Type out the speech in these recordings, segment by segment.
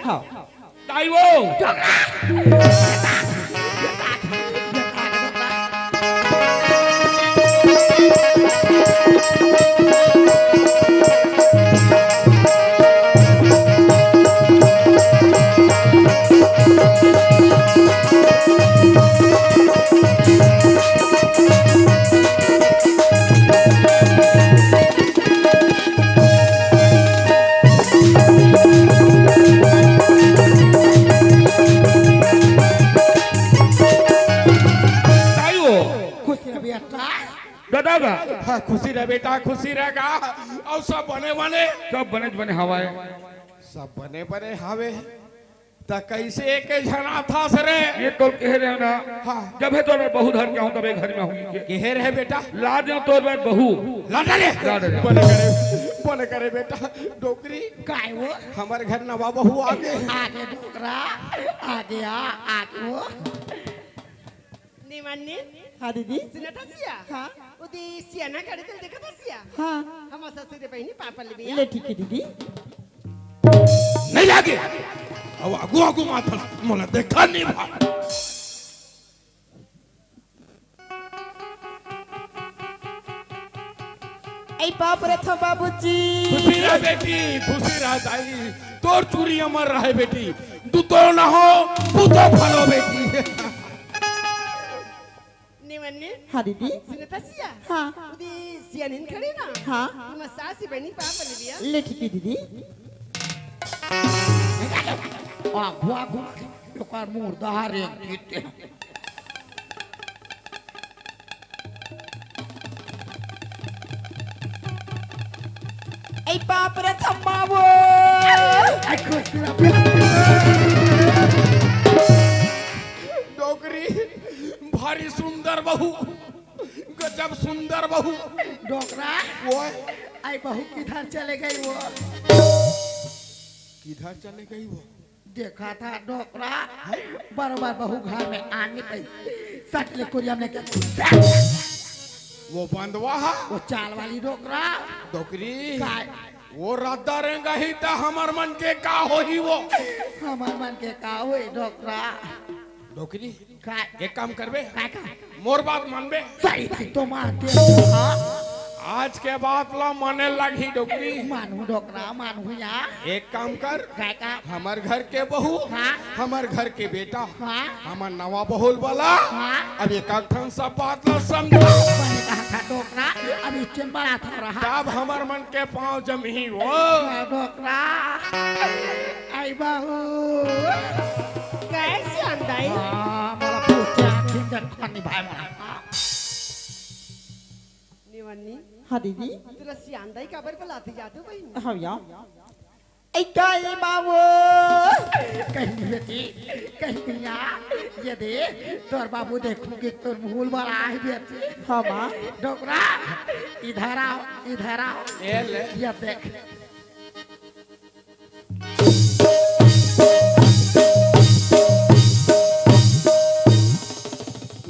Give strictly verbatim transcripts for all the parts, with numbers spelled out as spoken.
हाँ। दाई वो। दाई वो। खुशी रह बेटा। दादा बा। हाँ, खुशी रह बेटा, खुशी रह गा। अउ सब बने बने? सब बने बने हवय। सब बने बने हवे। त कइसे एक झन आथस रे? ये तो कहे रहे ना। हाँ। जब हे तोर बहू धर के आहूँ, तब ए घर में आहूँ के। कहे रहे बेटा? ला देहूँ तोर बहू। ला डाले। ला डाले। बने करे, बने करे बेटा। डोकरी। काय वो? हमर घर नवा बहू आगे। आगे डोकरा, आगे आ, आगे वो। निमन्नी। हाँ दीदी। सुनत हस या? हाँ। ओदे सियान खड़े तेला देखत हस या? हाँ। हमर ससुर बहिनी पाँव परे बिया। ले ठीक हे दीदी। नहीं लागे। अउ आगू आगू माथा मोला देखा नहीं भाई। ए पाँव परत हँव बाबूजी। खुशी रह बेटी, खुशी रह दाई। तोर चूरी अमर रहे बेटी। दूतों न हो, पूतों फलो बेटी। निमन्नी। हाँ दीदी। सुनत हस या? हाँ। ओदे सियान खड़े ना? हाँ। हमर सास बहिनी पाँव परे बिया। ले ठीक हे दीदी। आगू आगू ओकर मुर्दा हरे जीते। ए पाँव परत हँव माँ वो। डोकरी, भारी सुंदर बहू, गजब सुंदर बहू। डोकरा। ओए। आई बहू किधर चले गई वो? किधर चले गई वो? देखा था डोकरा, बरोबर बहू घर में आनी पई, सट ले कुरिया में के। वो बंदवा हा? वो चाल वाली डोकरा। डोकरी। काय? वो रद्दा रेंगही त हमर मन के का होही वो? हमर मन के का होही डोकरा? डोकरी। काय? एक काम करबे? काय का? मोर बात मानबे? सही, सही तो मानते हो, हाँ। आज के बात ला माने लगही डोकरी। मानहूँ डोकरा, मानहूँ या। एक काम कर, काय का? हमर घर के बहू, हाँ। हमर घर के बेटा, हाँ। हमर नवा बहुल वाला, हाँ। अब एक ठन सब बात ला समझा। बने कहा था डोकरा, अब इस चेन बड़ा था रहा। तब हमर मन के पाँव जमही वो। हाँ, डोकरा। आई बहू। कैसे अंदाई? हाँ, मोला पूछे आँखी में देखो नहीं भाई मोला। निवन्नी। हाँ दीदी। तुला सियान दाई काबर बुलाती जातू बहिनी? हाँ या। ए काई बाबू। कहीं नहीं बेटी, कहीं नहीं आ। ये दे, तोर बाबू देखूंगी तोर मुहुल वाला आहे बेटी। हाँ माँ। डोकरा, इधर आओ, इधर आओ। ये ले। ये देख।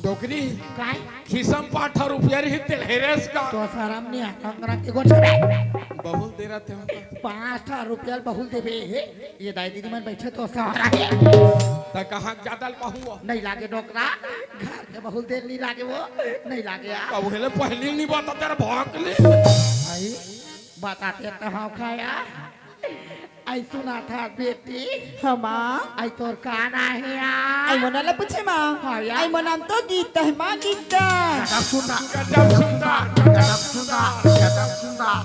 डोकरी, काय? खिसम पाँच ठा रुपया रही तेल हेरेस का? तो शरम नहीं आता, अंगरा के गोठ में। बहुल दे रहा थे हमको। पाँच ठा रुपया बहुल देबे हे। ये दाई दीदी मन बैठे तो सहारा हे। त कहाँ ज्यादा पाहुआ? नहीं लागे डोकरा, घर के बहुल देर नहीं लागे वो, नहीं लागे यार। अब हेले पहली नहीं बात तेरा भाग ले। आई, बताते तो हाँ खाया। आई सुना था बेटी। हाँ माँ। आई तोर का ना हे यार? आई मोना ला पूछे माँ। हाँ यार। आई मोना तो गीता हे माँ, गीता। गजब सुंदर, गजब सुंदर, गजब सुंदर, गजब सुंदर।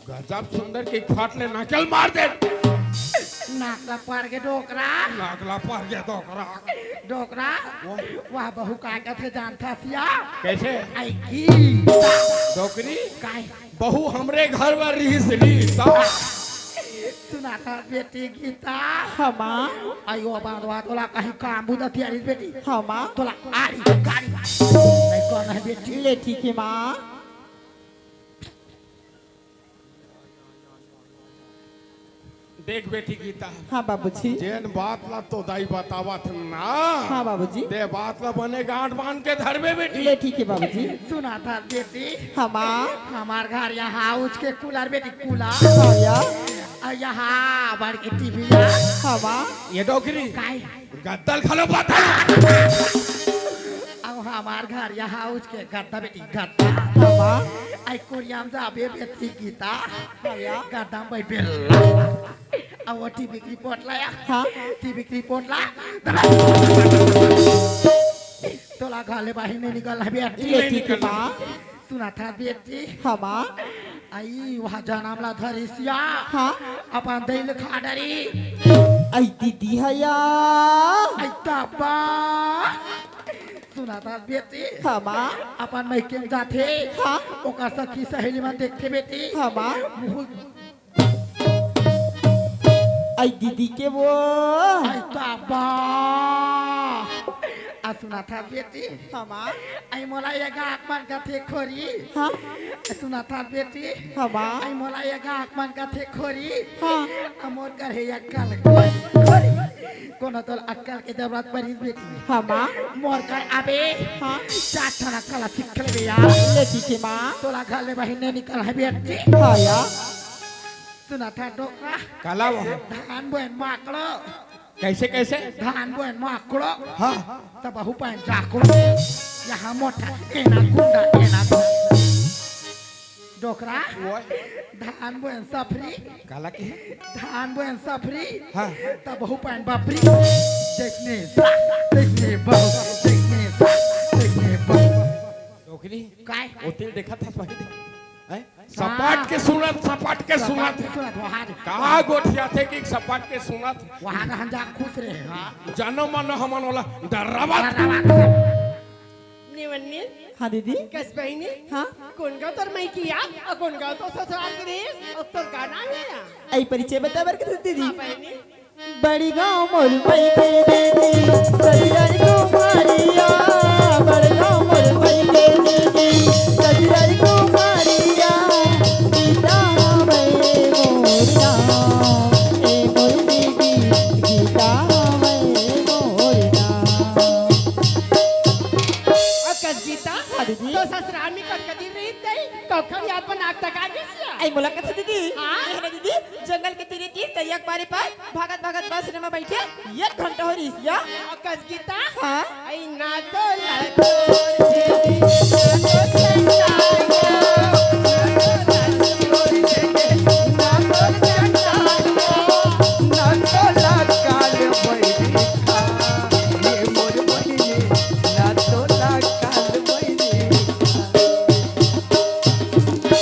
गजब सुंदर के फट ले नकल मार दे। नाक ला पार के डोकरा। नाक ला पार के डोकरा। डोकरा। वो? वाह बहू का कथे जानता सिया? कैसे? आई की। डोकरी? काय? बहू हमरे घर में रहिस रीता। सुना था बेटी गीता। हाँ माँ। आयो बांधवा तोला कहीं काम बुदा तियारी बेटी। हाँ माँ। तोला आड़ी गाड़ी। नहीं कौन है बेटी? ले ठीक है माँ। देख बेटी गीता। हाँ बाबूजी। जेन बात ला तो दाई बतावत ना। हाँ बाबूजी। दे बात ला बने गांठ बांध के धरबे बेटी। ले ठीक है बाबूजी। सुना था बेटी। हाँ माँ। हमार घर यहाँ हाउस के कूलर बेटी कूलर। हाँ या। अउ यहाँ बड़की टीवी या। हमा। ये डोकरी। काय? गद्दा ल घलो बता। अउ हमार घर यहाँ उसके गद्दा बेटी गद्दा। हमा। अइ कोरिया म जाबे बेटी गीता। हया। गद्दा म बइठ बेल्ला। अउ वो टीवी के रिपोर्ट लाया। हाँ। टीवी के रिपोर्ट ला। तोला घर ले बाहिर नइ निकलना हे बेटी। ले ठीक हे माँ। सुनत हस बेटी? हाँ माँ। अई वहाँ जनम ला धरिस या। हाँ। अपन दई ल खा डरी। अई दीदी हया। अई तब्बा। सुनत हस बेटी? हाँ माँ। अपन मइके म जाथे। हाँ। ओकर सखी सहेली मन देखथे बेटी। हाँ माँ। मुँह अई दीदी के वो। अई तब्बा। अ सुनत हस बेटी? हाँ माँ। अई मोला ये गाँव के मन कथे खोरी। हाँ। अ सुनत हस बेटी? हाँ माँ। अई मोला ये गाँव के मन कथे खोरी। हाँ। अ मोर कर हे अक्कल खोरी, खोरी। कोनो तोला अक्कल के जरूरत परिस बेटी। हाँ माँ। मोर कर आबे। हाँ। चार ठन अक्कल सीख लेबे यार। ले ठीक हे माँ। तोला घर ले बाहिर नइ निकलना हे बेटी। हाँ यार। सुनत हस डोकरा? काला वो? धान बोए म आकड़ो। कैसे, कैसे? धान बोए म आकड़ो। हाँ। त बहू पाएन जाकड़ो। यहाँ मोटा, एना गुंडा, एना गुंडा। डोकरा? वो? धान बोए म सफरी। काला के? धान बोए म सफरी। हाँ। त बहू पाएन बफरी। देखने सा, देखने बहू, देखने सा, देखने बहू। डोकरी? काय? वो तेल देखत हस भाई? हैं? सपाट के सुनत, सपाट के सुनत। सपाट के सुनत, वहाँ दे। कहाँ गोठियाथे कि सपाट के सुनत? वहाँ रहन जा, खुश रहे, हाँ। जानो मानो हमन ओला डरावत। डरावत। निवन्नी। हाँ दीदी। कस बहिनी? हाँ। कोन गाँव तोर मइकी या? अउ कोन गाँव तोर ससुराल गे रहिस? अउ तोर का नाम हे या? अई परिचय बताए बर कथे दीदी। हाँ बहिनी। बड़गांव मोर मइके दीदी, ससुराल कुमारिया। बड़गांव मोर मइके दीदी, ससुराल कुमारिया। गीता हवय मोर नाम, ए मोर दीदी, गीता हवय मोर नाम। अकस गीता, हाँ दीदी। तो ससुराल में कतका दिन रहिस तैं? कखन अपन आग तक आ गिस या? अई मोला कथे दीदी, हाँ? ए ना दीदी, जंगल के तीरे तीर तरिया के पारे पार भागत भागत बस में बइठे एक घंटा हो रहिस या। अकस गीता? हाँ? अई ना तो लतोर दीदी, ना तो चंडाला, ना तो लतोर दीदी, ना तो चंडाला, ना तो लकाल बैरी खा, ये मोर बहिनी, ना तो लकाल बैरी खा।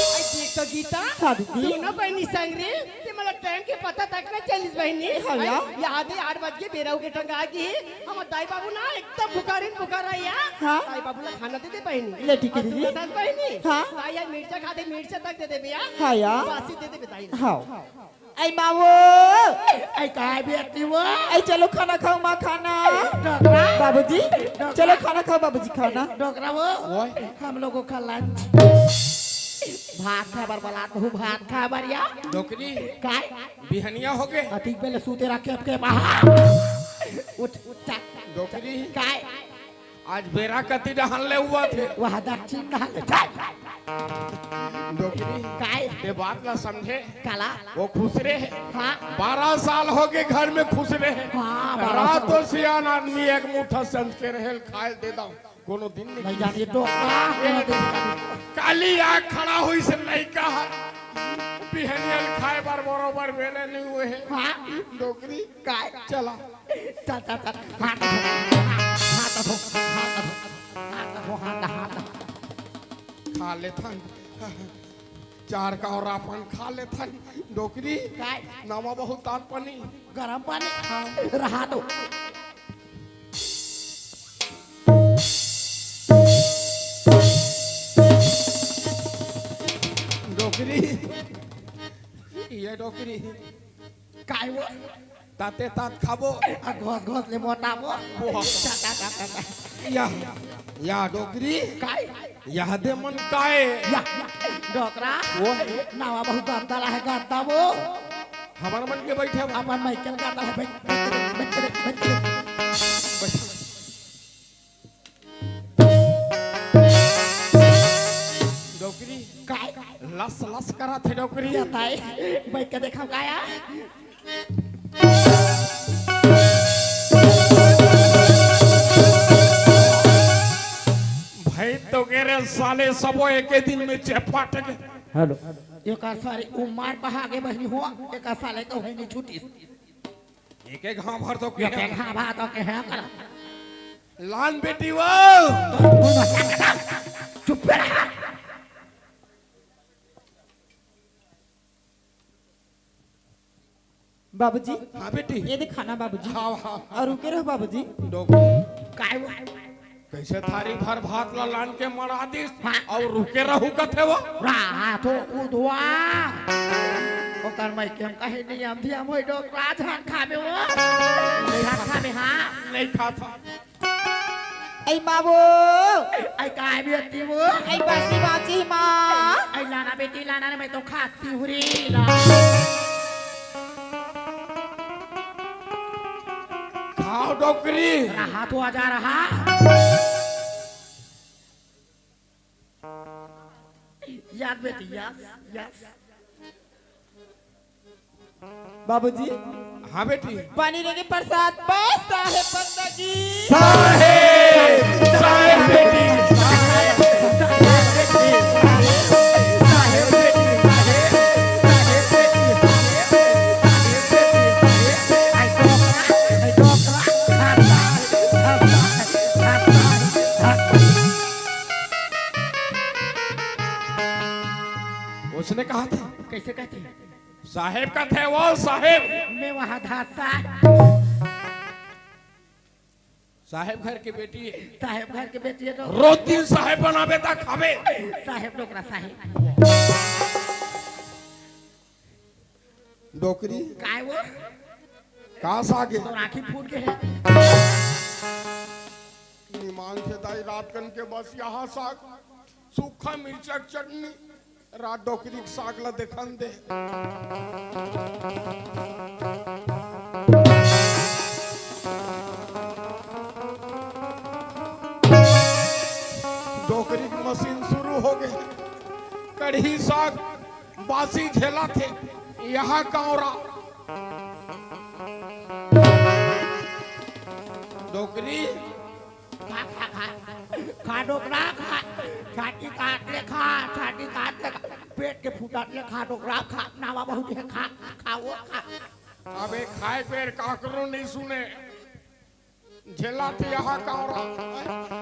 अई देख तो गीता, हाँ दीदी। दोनों बहिनी संग रे, ते मोला टाइम के पता तक नइ चलिस बहिनी। हाँ या। अई, याद हे, आठ बज गे, बेरा होगे, टंगा गे। हमर दाई बाबू ना एकदम भुखारिन भुखार हे या। हाँ। दाई बाबू ला खाना दे दे बहिनी। ले ठीक हे अउ दीदी। सुनत हस बहिनी? हाँ। दाई आज मिर्चा खाथे, मिर्चा तक दे देबे या। हाँ या। बासी दे देबे दाई ला। हाँ। अई माँ वो। अई काय बेटी वो? अई चलो खाना खाओ माँ, खाना। डोकरा। बाबूजी, डोकरा। चलो खाना खाओ बाबूजी, खाओ ना। डोकरा वो, ओए। हम लोगों का लंच। भात खाए बर बलात हूँ, भात खाए बर या। डोकरी। काय? बिहनिया होगे। अतिक बेले सूते रखे आपके बाहर। उठ, उठ, चल। डोकरी। काय? आज बेरा कति डहन ले हुआ थे। वहाँ दक्षिण डहन ले। चल। डोकरी। काय? ते बात ला समझे। काला? वो खुश रहे। हाँ। बारह साल होगे घर में खुश रहे। हाँ, बारह साल। रात तो सियान आदमी एक मुट्ठा संझ के रहे, खाए दे दो। कोनो दिन नहीं नहीं जानिए डोकरा, कोनो दिन नहीं जानिए। काली आग खड़ा होइस लइका ह। बिहनिया ल खाए बर बरोबर बेरा नइ होए हे। हाँ। डोकरी। काय? चला। चल, चल, चल। हाथ धो, हाथ धो, हाथ धो, हाथ धो, हाथ धो। खा लेथन। चार कौरा पान खा लेथन। डोकरी। काय? नवा बहुत तार पानी। गरम पानी। हाँ। रहा दो। डोकरी। ये डोकरी। काय वो? ताते तात खाबो। आ घोस घोस ले मोटाबो। वाह। ता, ता, ता, ता, ता। या, या डोकरी। काय? या दे मन काय? या, या। डोकरा। वो। नवा बहुत गंदा ला हे, गंदा वो। हमर मन के बइठे बा। अपन माइकल गंदा ला हे, बइठ, बइठ, बइठ, बइठ, बइठ। बइठ। डोकरी। काय? लस लस कर थे डोकरी। या ताई, बैठ के देखा काया। भाई तो कह रहे साले सबो एके दिन में चेपाट के। हेलो। एकर सारे उमर बहा के बहिनी हो, एकर साले तो है नहीं छुट्टी। एक एक घाव भर तो के। एक एक घाव भर तो के है कर। लान बेटी वो। चुप रहा। बाबूजी। हाँ बेटी। ये देखा ना बाबूजी। हाँ, हाँ। अउ रुके रहो बाबूजी। डोकरी। काय वो? कइसे थारी भर भात ला लान के मड़ा दिस। हाँ। अउ रुके रहू कथे वो। रात हो उधवा। ओकर मैं के हम कहे नहीं हम भी हम होई डोकरा झन खाबे वो। नहीं खाबे हाँ। नहीं खाता। ऐ माँ वो। ऐ काय बेटी वो। ऐ बासी बासी माँ। ऐ लाना बेटी लाना ने मैं तो खाती हूँ रे ला। खाओ डोकरी। रहा तो आजा रहा। यस बेटी यस। यस। बाबूजी। हाँ बेटी। पानी लेके प्रसाद बस साहेब बंदा की। साहेब, साहेब बेटी, साहेब, साहेब बेटी, साहेब बेटी, साहेब, साहेब बेटी, साहेब, साहेब बेटी, साहेब। उसने कहा था। कैसे कहती? साहेब कथे वो साहेब। मैं वहाँ धासा। साहेब घर के बेटी है। साहेब घर के बेटी है तो। रोज दिन साहेब बनाबे ता खाबे। साहेब डोकरा साहेब। डोकरी। काय वो? का साग है? तोर आँखी फूट गे हे। निमान से दाई रात कन के बस यहाँ साग, सूखा मिर्चा के चटनी, रात डोकरी के साग ला देखन दे। डोकरी के मशीन शुरू हो गे। कढ़ी साग बासी झेला थे, यहाँ कांवरा। डोकरी। खा, खा, खा। खा डोकरा, खा। छाती काट ले, खा। छाती काट ले, खा। पेट के फूटत ले, खा डोकरा, खा। नावा बहुत है, खा। खा वो, खा। अबे खाए पेट काकरो नहीं सुने। झेला थे यहाँ कांवरा।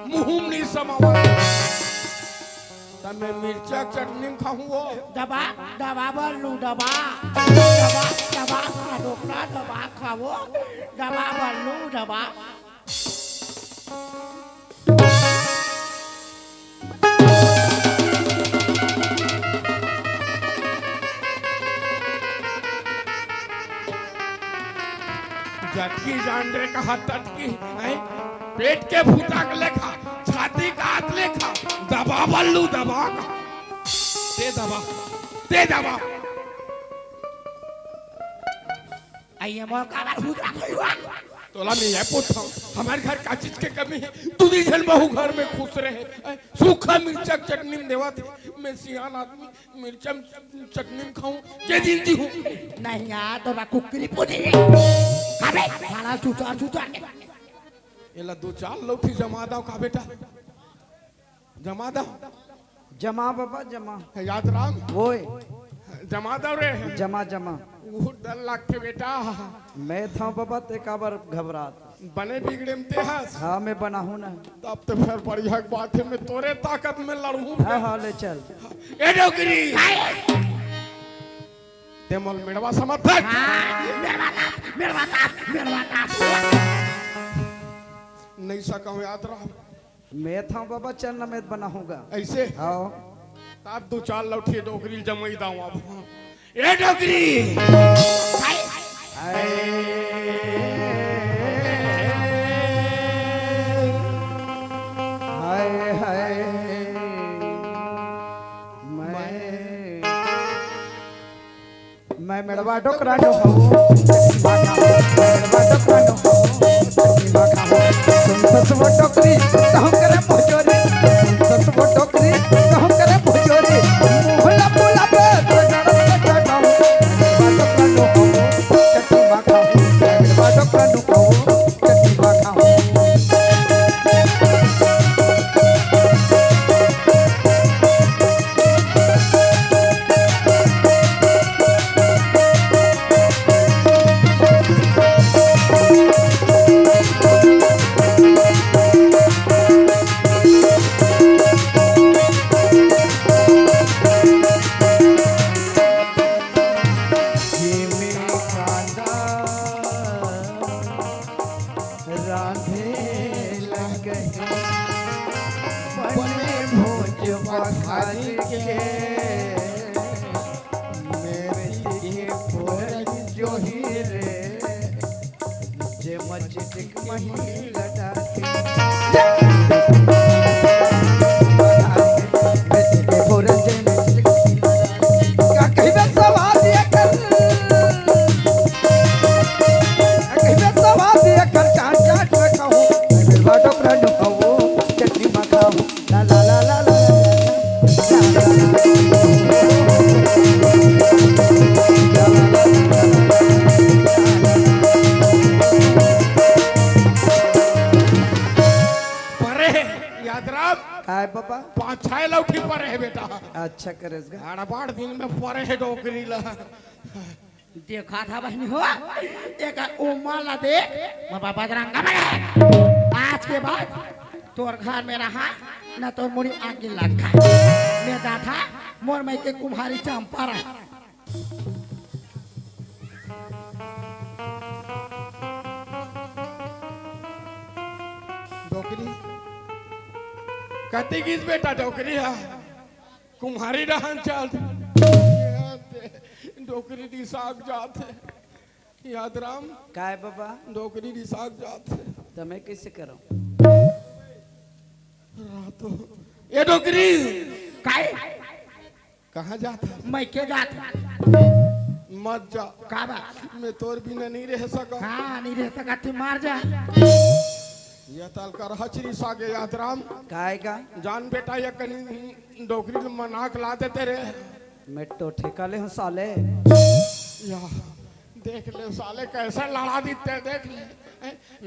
मुँह में नहीं समावा। तब मैं मिर्चा चटनी में खाऊँ वो। दबा, दबा बल्लू, दबा। दबा, दबा, खा डोकरा, दबा खावो। दबा बल्लू, दबा। जतकी जान रे कहा ततकी, हैं? पेट के फूटा के लेखा, छाती काट लेखा, दबा बल्लू दबा का। ते दबा, ते दबा। आइए मौका बार फूटा कोई हुआ। तोला मैं ये पूछता हूँ, हमारे घर का चीज के कमी है? तू नहीं झन बहू घर में खुश रहे, हैं? सूखा मिर्चा के चटनी में देवा थे, मैं सियान आदमी, मिर्चा चटनी में खाऊं, के दिन जी हूँ। नहीं यार, तो ना कुकरी पूछी। अबे, साला चूचा, चूचा के। एला दो चार लौठी जमा दाव का बेटा? जमा दाव। जमा बाबा, जमा। याद राम। ओए। जमा दाव रे। जमा, जमा। वो डर लगते बेटा। मैं था बाबा, ते काबर घबरात? बने बिगड़े में ते हस। हाँ, मैं बना हूँ ना। तब तो फिर बढ़िया बात है, मैं तोरे ताकत में लड़ूँ। हाँ, हाँ, ले चल। ए डोकरी। ते मोल मेड़वा समझ तक। हाँ, मेड़वा दास, मेड़वा दास, मेड़वा दास। नहीं सकूँ याद रहा। मैं था बाबा चन्न में बनाऊंगा। ऐसे? हाँ। तब दो चार लौठी डोकरी जमाई दाऊं अब। ए डोकरी। हाय। हाय। हाय, हाय। मैं, मैं मेड़वा डोकरा नो हूँ। मैं मेड़वा डोकरा नो हूँ। सुन ससुर डोकरी, कहूँ करे भोजोरी। सुन ससुर डोकरी, कहूँ करे भोजोरी। मुहला मुहला पे माखा हूँ, मैं बिरवा डोकरा नु खाऊँ, चटनी माखा हूँ। रांधे लगही बने भोज बघारी के, मेथी के फोरन जोही रे, जे मचिटिक मही लगा के। परे हे, याद राख। काय बाबा? पाँच छह लौठी परे हे बेटा। अच्छा करेस गा। अड़बाड़ दिन में परे हे डोकरी ला। देखा था बहिनी हो, एक उमा ला देख, बाबा बजरंगा में। आज के बाद तोर घर में रहा, न तोर मुड़ी आगे लगा। मैं जाथा, मोर मइके कुम्हारी चंपा रहा। डोकरी, कति गिस बेटा डोकरी हा? कुम्हारी डहन चल। डोकरी रिसाग जात हे। याद राम। काय बाबा? डोकरी रिसाग जात हे। त मैं कइसे करंव? रातो। ए डोकरी। काय? कहाँ जात हस? मइके जात हँव। मत जा। का बा? मैं तोर बिना नइ रह सकँव। हाँ, नइ रह सकत हे, मर जा। ये तल कर हचरी सागे याद राम। काय का? जान बेटा, ये कनी डोकरी ल मना के ला देते रे। मैं तो ठेका ले हँव साले। या, देख ले साले कइसे लड़ा दिते, देख ले।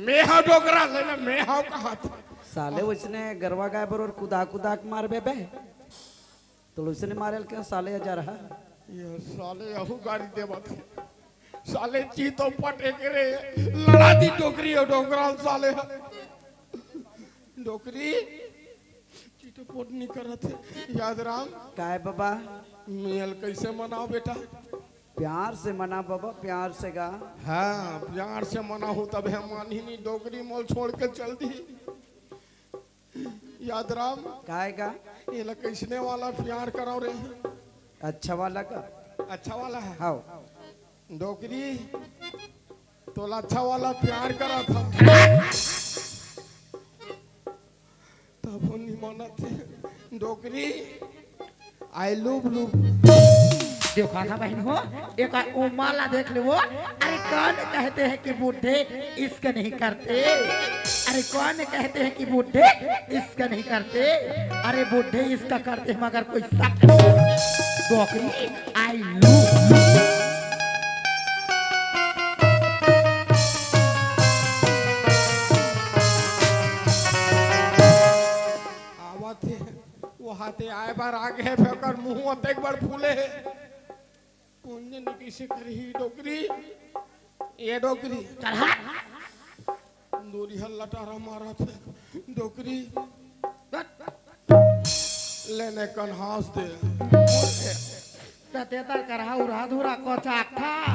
मैं हँव डोकरा ले ना, मैं हँव कहा था। साले वइसने गरवा गाय बरोबर कुदा कुदा के मारबे बे। तो वइसने मारे ल के साले हजार हा। ये साले यहू गारी देवत हे। साले चीतो पटे के रे, लड़ा दिस डोकरी अउ डोकरा ल साले। डोकरी, चीतो पोट नइ करत हे। याद राम। काय बाबा? मैं ल कइसे मनाँव बेटा? प्यार से मना बाबा, प्यार से गा। हाँ, प्यार से मनाहूँ तभे मानही नहीं, डोकरी मोला छोड़ के चल दिस। याद राम। काय का? एला कइसने वाला प्यार करँव रे? अच्छा वाला का? अच्छा वाला हे? हाँ। डोकरी, तोला अच्छा वाला प्यार करत हँव। तभो नइ मानत हे। डोकरी, I love you। देखा था बहिनी हो, एकर उमा ला देख ले वो। अरे कौन कहते हैं कि बूढ़े इश्क नहीं करते? अरे कौन कहते हैं कि बूढ़े इश्क नहीं करते? अरे बूढ़े इश्क करते हैं मगर कोई शक नहीं। डोकरी, I love you। आवत हे, वो हाथे आए बर आगे हे, फेर ओकर मुँह अतेक बड़ फूले हे। कोन जनी कइसे करही डोकरी? ए डोकरी। चल हट। दूरिहा लटारा मारत हे। डोकरी। हट। ले ने कन हाँस दे। त तेतर करहा उरहा धुरा कोचाक था।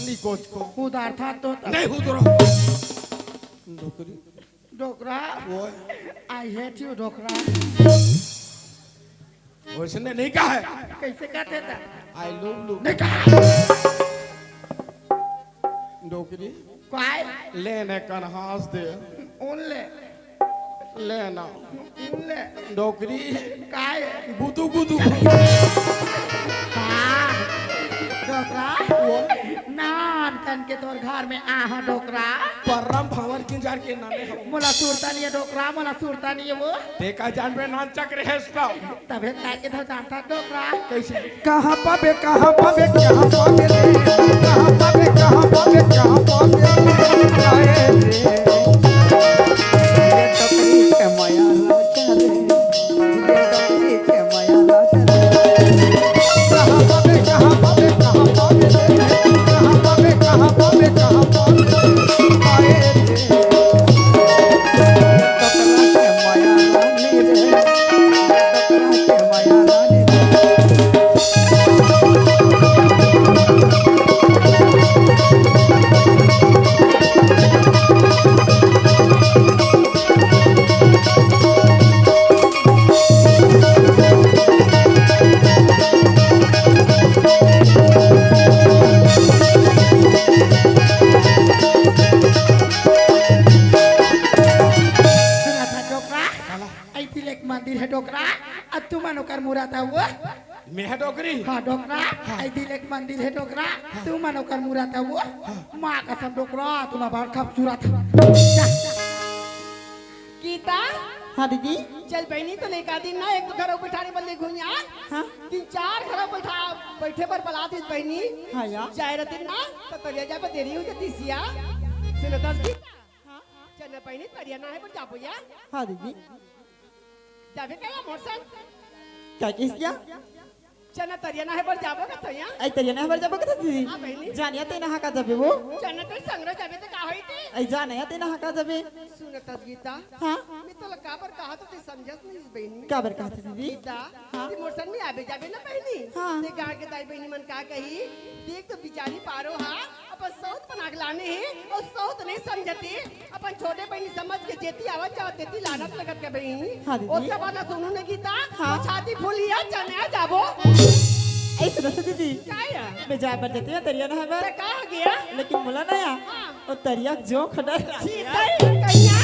नी कोच को। उदार था तो त- नहीं हुदरो। डोकरी। डोकरा। ओए। I hate you, डोकरा। वइसने नहीं कहे। कइसे कहथे त? I love you। नहीं कहे। डोकरी। काय? ले ने कन हाँस दे। उन ले। ले ना। उन ले। डोकरी। काय? गुदू गुदू। हाँ। डोकरा। ओए। नान तन के तोर घर में आहा डोकरा। परम भंवर किंजर के नामे हवय। मोला सुरता नइ हे डोकरा, मोला सुरता नइ हे वो। ते का जानबे नानचक रहेस त। तभे काय के धर जानता डोकरा। कइसे? कहाँ पाबे, कहाँ पाबे, कहाँ पाबे रे? कहाँ पाबे, कहाँ पाबे, कहाँ पाबे रे? आए रे। ये टकरी के मया राजा रे। ये टकरी के मया राजा रे। कहाँ पाबे, कहाँ पाबे, कहाँ पाबे रे? कहाँ पाबे, कहाँ पाबे, कहाँ पाबे रे? आए रे। टकरा के मया रानी रे। टकरा के मया रानी रे। सुनत हस डोकरा? काला? अई दिल एक मंदिर हे डोकरा, अउ तुमन ओकर मुरत हव। मैं ह डोकरी? हाँ डोकरा, हाँ। अई दिल एक मंदिर हे डोकरा, हाँ। तुमन ओकर मुरत हव। हाँ। माँ कसम डोकरा, तुमन बड़ खूबसूरत। जा। गीता। हाँ दीदी। चल बहिनी, तो एक आध दिन ना एक दो घर बैठारे बर ले घुइया। हाँ। तीन चार घर बैठा, बैठे बर बलात हे बहिनी। हाँ या। जाए रतिन ना, तो तरिया जाए बर देरी हो जातिस या। सुनत हस गीता? हाँ। चना बहिनी तरिया नहाए बर जाबो या। हाँ दीदी। जाबे का या मोर संग? का किस या? चना तरिया नहाए बर जाबो का तो या? अई तरिया नहाए बर जाबो का तो दीदी? हाँ बहिनी। जानिया ते नहा का जाबे वो? चना ते संगरो जाबे तो का होई ते? अई जानिया ते नहा का जाबे? सुनत हस गीता? हाँ। मैं तोला काबर कहा तो ते समझस नहीं बहिनी। काबर कहा थे दीदी? गीता, हाँ। ते मोर संग में आबे जाबे ना बहिनी? हाँ। ते गाँव के दाई बहिनी मन का कही? देख तो बिचारी पारो हा, अपन सौत बना के लाने हे, अउ सौत नहीं समझते, अपन छोटे बहिनी समझ के जेती आवत जावत तेती लानत लगत के बहिनी। हाँ दीदी। ओकर बाद ला सुनू न गीता, हाँ। तो छाती फूली हे, चने जाबो। ऐसे दस दीदी। का या? मैं जाए बर जाती हूँ तरिया नहाए बर। ते का हो गया? लेकिन मोला ना या, हाँ। वो तरिया के जोंक ह डर लागथे। चीतई, कहिया,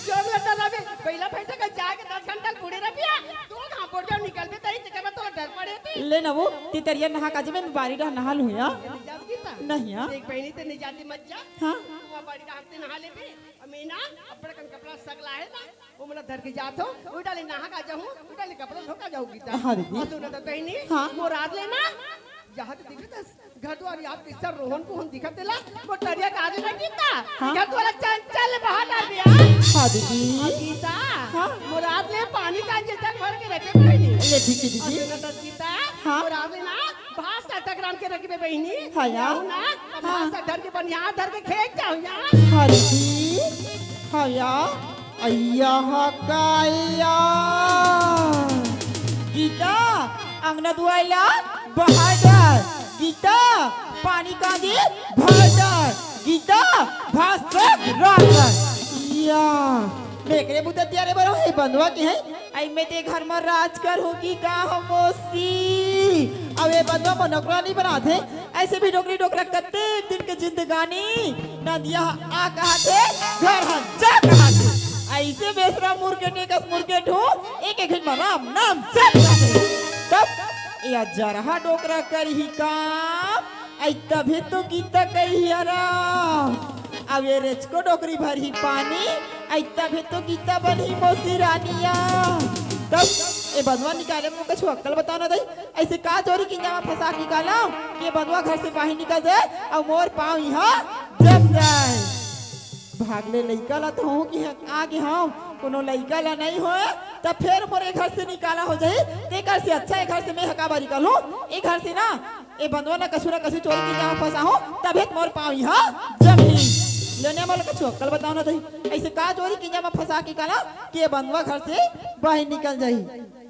जोंक ल डर लागथे। पहिला भैंसा का जाए के दस घंटा ल बूड़े रह पिया, दो घाम बोर जाओ निकल भी तरी, तेकर बाद तोला डर पड़े थी। ले ना वो, ते तरिया नहा का जे मैं बारी डहा नहा लूँ या। नहीं जाबे गीता? नहीं या। देख बहिनी ते नहीं जाती मत जा। हाँ। तू बारी डहा ते नहा लेबे। अउ मैं ना, अब्बड़ कन कपड़ा सगला हे ना, वो मोला धर के जात हो, उही डाले नहा का जाहूँ, उही डाले कपड़ा धो का जाहूँ गीता। हाँ दीदी। अउ सुनत हस बहिनी, हाँ। मोर आद ले ना, जहाँ ते दिखत हस, घर दुआर याद किस्सा रोहन पोहन दिखत तेला, मोर तरिया का आद ले ना गीता, हाँ। घर दुआर चंचल बहा डार दिया। हाँ दीदी। अउ गीता, हाँ। मोर आद ले पानी का अंजिल तक भर के रखे बहिनी। ले ठीक है अउ दीदी। सुनत हस गीता, हाँ। मोर आद ले ना, भात सा तक रांध के रखबे बहिनी। हाँ या। जाहूँ ना, त हाँ। भात सा धर के बनिहार धर के खेत जाहूँ या। हाँ दीदी, हाँ या। अइया हा का या। गीता, अंगना दुआर ला बहार डार। गीता, पानी कांदी भर डार। गीता, भात सा रांध डार। या, मैं एकरे बुता तियारे बर हूँ, ए बंधवा के है। अई मैं ते घर म राज करहूँ कि का हो मौसी? अउ ए बंधवा मोर नौकरानी बनाथे। ऐसे भी नौकरी डोकरा कतेक दिन के जिंदगानी। नंदिया ह आ कहाथे, घर ह जा कहाथे। ऐसे बेसरा मुर्गे टेकस मुर्गे ढो, एक एक घिन म राम नाम जप कहाथे। तब या जरहा डोकरा करही काम, अई तभे तो गीता कही हरा। अब ये रेचको डोकरी भरही पानी, अई तभे तो गीता बनही मौसी रानिया। तब ए बंधवा निकाले म कछु अक्कल बताओ ना दई। ऐसे का चोरी किंजा म फंसा के निकालव कि ये बंधवा घर से बाहिर निकल जाए अउ मोर पाँव इहाँ जम जाए। भाग ले लइका ला तो हूँ कि आगे हूँ, कोनो लइका ला नहीं होए त फेर मोर ए घर से निकाला हो जाही। तेकर से अच्छा ए घर से मैं हका बारी निकलहूँ। ए घर से ना ए बंधवा न कछु न कछु चोरी किंजा म फंसाहूँ, तभे त मोर पाँव इहाँ जमही। लेने मोला कछु अक्कल बताओ ना दई। ऐसे का चोरी किंजा म फंसा के काला कि ए बंधवा घर से बाहिर निकल जाही।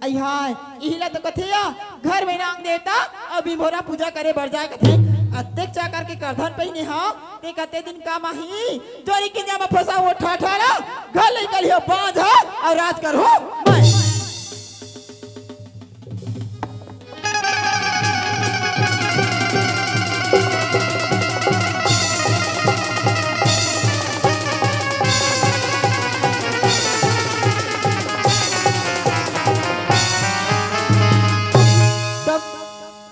अई हाय, इही ला तो कथे या, घर में नांग देवता अउ बिम्भोरा पूजा करे बर जाए कथे। अतेक चाकर के करधन पहिने हव, ते कते दिन काम आही? चोरी किंजा म फंसाहूँ ठा ठा ला, घर ले निकलिहूँ बांझ अउ राज करहूँ मैं। तब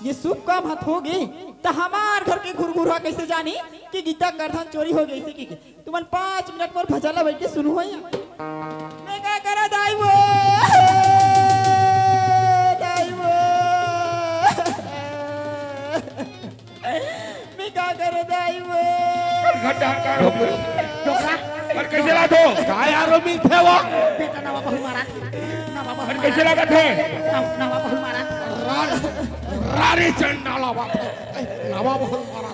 ये शुभ काम हथ हो गे, त हमार घर के घुरघुरहा कइसे जानी कि गीता करधन चोरी हो गइसे कि। तुमन पाँच मिनट मोर भजन ला बइठ के सुनहू या। मैं का करा दाई वो, दाई वो। मैं का करा दाई वो। घटा कर हो गया। डोकरा। अरे कइसे लागत हे? का यार वो मिलथे वो? बेटा नवा बहू मारा। नवा बहू अरे मारा। कइसे लागत हे? नव-, नवा बहू मारा। रार-, रारी चंडाला बात हे। नवा बहू मारा।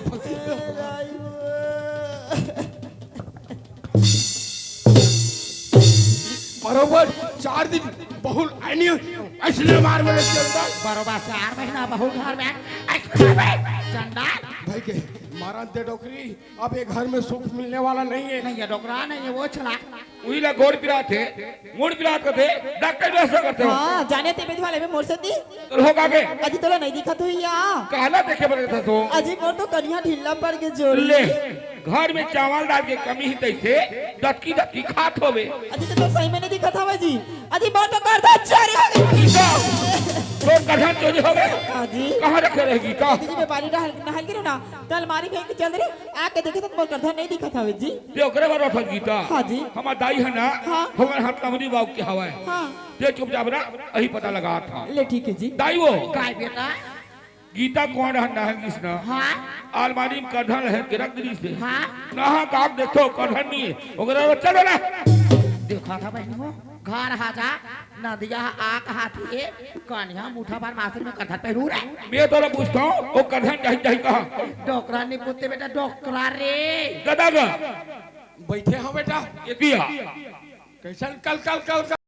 बरोबर चार दिन बहू ल आनी अइसने मार मेरे चंडाल। बरोबर चार महीना बहू घर में अइसने चंडाल। भाई के मारन दे डोकरी, अब ये घर में सुख मिलने वाला नहीं है। नहीं है डोकरा, नहीं है वो छला। उही ला गोड़ पिरात हे, मुड़ पिरात कथे, डॉक्टर व्यवस्था करथे हो। हाँ, जाने ते बेदवा लेबे मोर से ती। तो लोग आगे। अजी तोला नहीं दिखत होही या। काला देखे बर था तो। अजी मोर तो कनिहा ढीला पड़ गे जोरी। ले, घर में चावल दाल के कमी हे तइसे डटकी डटकी खात होबे। अजी तो सही में नहीं दिखत हवे जी। अजी मोर तो करधन चोरी हो गे। गीता, तोर करधन चोरी हो गे? हाँ जी। कहाँ रखे रहे गीता? अजी मैं बारी नहल, नहल गिरो ना, त अलमारी फेंक के चल दे रहे, आके देखे त मोर करधन नहीं दिखत हवे जी। ते ओकरे बर रखत गीता? हाँ जी। हमर दाई हे ना, हाँ। हमर हाथ कमरी बाबू के हवय। हाँ। ते चुपचाप रह, अही पता लगा था। ले ठीक है जी। दाई वो। काय बेटा? गीता कोन रहन नहल गिस ना? हाँ। अलमारी में करधन लहर के रख दिस हे। हाँ। नहा का देखो करधन नहीं है। ओकरे बर चल ना। देखा था बहनी हो, घर हा जा, नदिया हा आ कहा थी, कनिहा मुठा भर मासुल में करधन पहिरू रे। मैं तोला पूछता हूँ, वो करधन चाही चाही कहा? डोकरा नहीं पूछते बेटा, डोकरा रे। गदा गा। बैठे हो बेटा। ये दिया। कैसन कल कल कल कल।